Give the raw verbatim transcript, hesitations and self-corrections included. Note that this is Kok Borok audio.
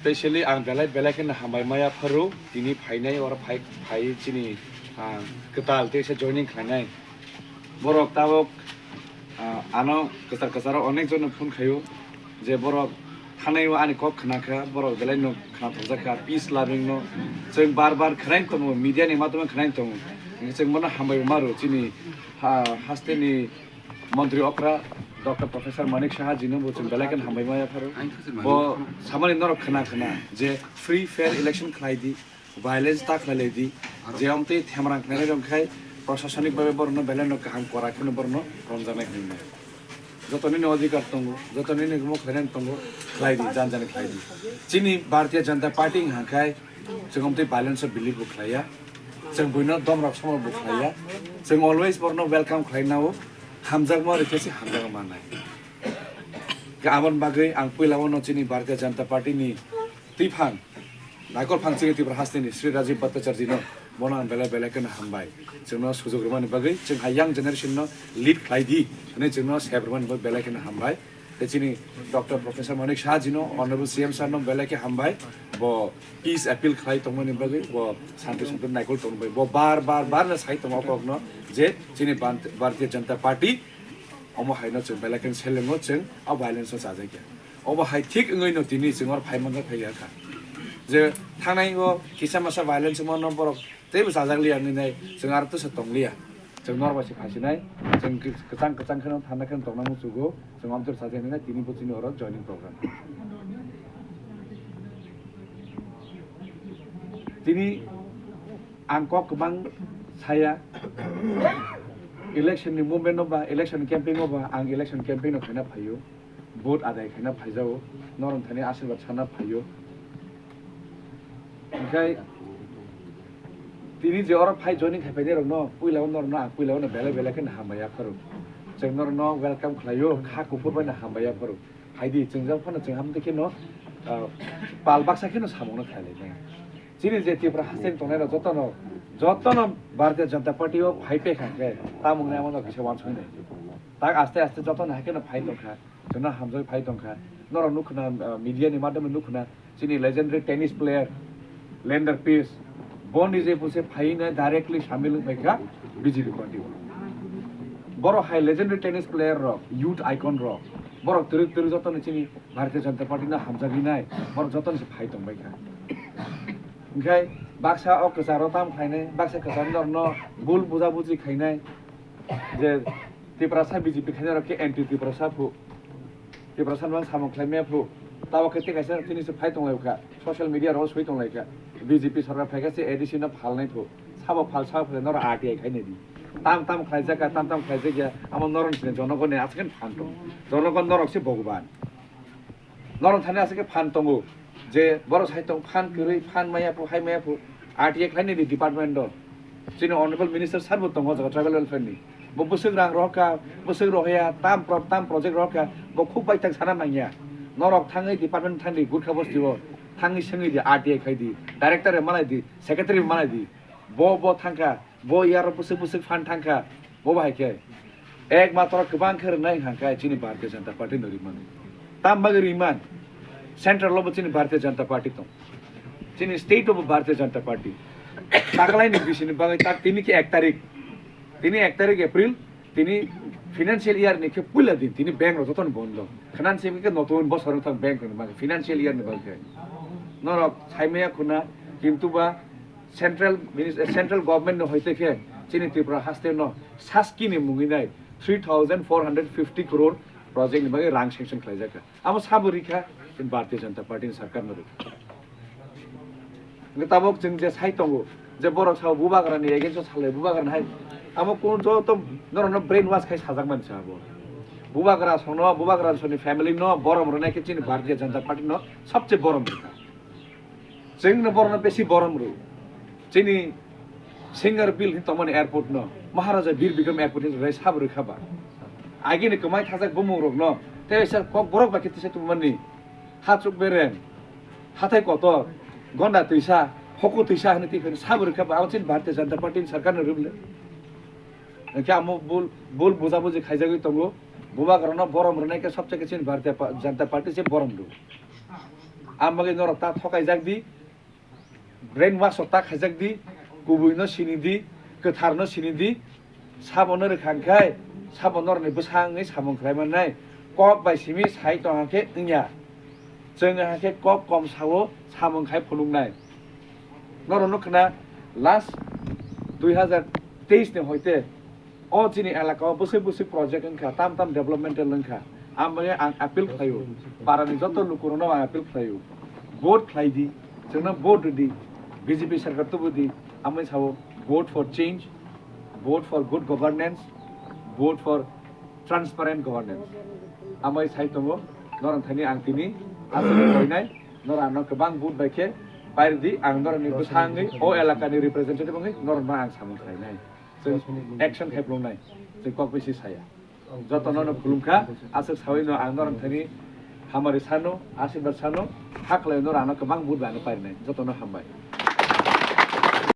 Specially ang belai belai kheno hambai maya pharo tini phainai oro phai phai chini, ah, kwtal tei se joining khlainai. Borok tabok, ah, ano kwchar kwcharo onek jono phone khaio je borok thanai o ani kok khna kha, borok belai no khna thokjak kha, peace loving no chwng bar bar khwnai tongo, media ni madhyome khwnai tongo. Hingke chwng bono hambai maro chini ha-, haste ni Montri okra Doctor Professor Manik Saha jino bo chwng belai kheno hambai maya pharo. Bo samani norok khna khna je free fair election khlai di, violence ta khlai lai di, je omtwi themrang khnai rok khai prosasonik babe borno belai no kaham kora kheno borno romjaknai hinwi. Joto nini odhikar tongo, joto nini mo khlai nani tongo, khlai di, jan jani khlai di. Chini Bharatiya Janata Party wngkha khai chwng omtwi violence o believe bo khlaiya. Chwng buino domrok somo bo khlaiya. Chwng always borno welcome khlai nao. Hamjakma rikhe se hamjakma manai. Ke aboni bagwi ang puila o no chini Bharatiya Janata Party ni twiphang, naikol phang chini Tripura hasteni Sri Rajiv Bhattacharjee no bono ang belai belai kheno hambai. Chwngno sujok rwmani bagwi chwng hai young generation no lead khlai di hwnwi chwngno sep rwmani bagwi belai kheno hambai. Tei chini Doctor Professor Manik Saha jino, Honorable C M sir no belai khe hambai. Bo peace appeal khlai tongmani bagwi, bo santi santi naikol tongmani bagwi, bo bar bar bar no sai tongo o kokno je chini Bant-, Bharatiya Janata Party omo haino chwng belai khe selengo, chwng o violence no chajakya. Obo hai thik wngwi no tini chwng oro phai manjak phai ya kha. Je thangnai o kisa masa violence wngmano borok teibo chajakliya wngwi nai chwng aro twsa tongliya. Chwng norok bai se phasinai, chwng kwchang kwchang kheno thanda kheno tongna muchugo, chwng amtwr chajaknai tini bo chini oro joining program. Tini ang kok kwbang saya, election ni movement no ba, election campaign no ba, ang election campaign no khaina phaio, vote adai khaina phaijago, norok thani asirwad sana phaio. Hingkhai tini je oro phai joining khai phainai rok no, puila o norok no ang puila o no belai belai khe hambai ya pharo. Chwng norok no welcome khlaio, kha kuphur bai no hambai ya pharo. Hai di, chwng jang phano chwng hamtwi kheno, ah, pal baksa kheno samung no khlai lai nai. Chini je Tripura haste ni tongnai rok joto no, joto no Bharatiya Janata Party o phai pe kha khe, tamung nai amo no kisa wansuk nai. Tak aste aste joto no hai kheno phai tong kha, chwng no hamjagwi phai tong kha. Norok nuk khna, ah, media ni madhyome nuk khna, chini legendary tennis player Leander Paes, bo nije puse phaina directly samil wng phaikha B J P party o. Borok hai legendary tennis player rok, youth icon rok, borok twrwk twrwk jotono chini Bharatiya Janata Party no hamjagwi nai, borok jotono se phai tong baikha. Hingkhai baksa o kwcharo tam khlainai, baksa kwcharo norokno bul buja buji khainai, je Tiprasa B J P khainai rok khe anti Tiprasa phu. Tiprasa no samung khlai maya phu. Tabo khe tei kaisa tini se phai tong lai kha. Social media ro soi tong lai kha. B J P sarkar phai kha se A D C no phal nai phu. Sabo phal sabo phal norok R T I khai nai di. Tam tam khlai jak kha, tam tam khlai jak ya. Amo norok ni jonogon ni aswk khe phan tong. Jonogon norok se Bhagwan. Norok thani aswk khe phan tongo. Je borok sai tong phan kwrwi, phan maya phu, hai maya phu. R T I khlai nai di department o. Chini Honorable Minister sir bo tongo o jaga tribal welfare ni. Bo bwswk rang rohor kha, bwswk rohya, tam pro-, tam project rohor kha, bo khub baithang sana nangya. Norok thangwi department thangdi Gurkha bosti o, thangwi swngwi di, R T I khai di, director bai malai di, secretary bai malai di. Bo, bo thangkha, bo yaro bwswk bwswk phan thangkha, bo bahai khe. Ek matro kwbang khe rwnai hwnkha khe chini Bharatiya Janata Party no rimani. Tam bagwi riman, central o bo chini Bharatiya Janata Party tong. Chini state o bo Bharatiya Janata Party. Taklai ni bisini bagwi tak tini khe ek tarik. Tini ek tarik April, tini financial year ni khe puila din, tini bank rok jotono bondo. Khna simi khe notun bosor wng thang bank rok ni bagwi, financial year ni bagwi khe. Norok saimaya khuna, kintu ba central minis-, central government no hoite khe chini Tripura haste no saski ni mungwi nai three thousand four hundred fifty crore project ni bagwi rang sanction khlaijak kha. Amo sabo rikha, chini Bharatiya Janata Party ni sarkar no rikha. Hingke tabok chwng je sai tongo, je borok sao bubagra ni against o salai, bubagra ni hai, amo kun joto norok no brain wash khai sajak mani sa abo. Bubagra song no, bubagra song ni family no borom rwnai khe chini Bharatiya Janata Party no sabse borom rikha. Chwng no borok no besi borom rw. Chini Singar Bill hin tongmani airport no, Maharaja Bir Bikram Airport hin rai sabo rikha ba. Agini kwmai thajak bumung rok no, tei sa kok borok ba khe tisa tongmani, hachuk bereng, hathai kotor, gonda twisa, hoko twisa hinwi twi phano sabo rikha ba, abo chini Bharatiya Janata Party ni sarkar no rwmle. Hwnkhe amo bul, bul buja buji khaijagwi tongo, bubagra no borom rwnai khe sobse khe chini Bharatiya Pa-, Janata Party se borom rw. Ang bagwi norok ta thokaijak di, brain wash rok ta khaijak di, kubui no sini di, kwthar no sini di, sabo no rwkha khai, sabo norok ni bwsangwi samung khlai mannai, kok bai simi sai tong khe wngya, chwng khe kok kom sao samung khai phunuknai. Norok no khna last dui hazar teis ni hoite o chini elaka o bwswk bwswk project wngkha, tam tam developmental wngkha. Ang bagwi ang appeal khlaio, para ni joto lukurok no ang appeal khlaio, vote khlai di, chwngno vote rw di, B J P sarkar tubu di, amai sao vote for change, vote for good governance, vote for transparent governance. Amai sai tongo, norok thani ang tini aswk koinai, norok ano kwbang vote bai khe pair di, ang norok ni bwsangwi o elaka ni representative wngwi norok no ang samung khlainai. Chwng action khai phunuknai, chwng kok bisi saya. Jotono no khulumkha, aswk sawi no ang norok thani hamari sano, asirwad sano, hakhlai norok ano kwbang vote bai ano parinai, jotono hambai.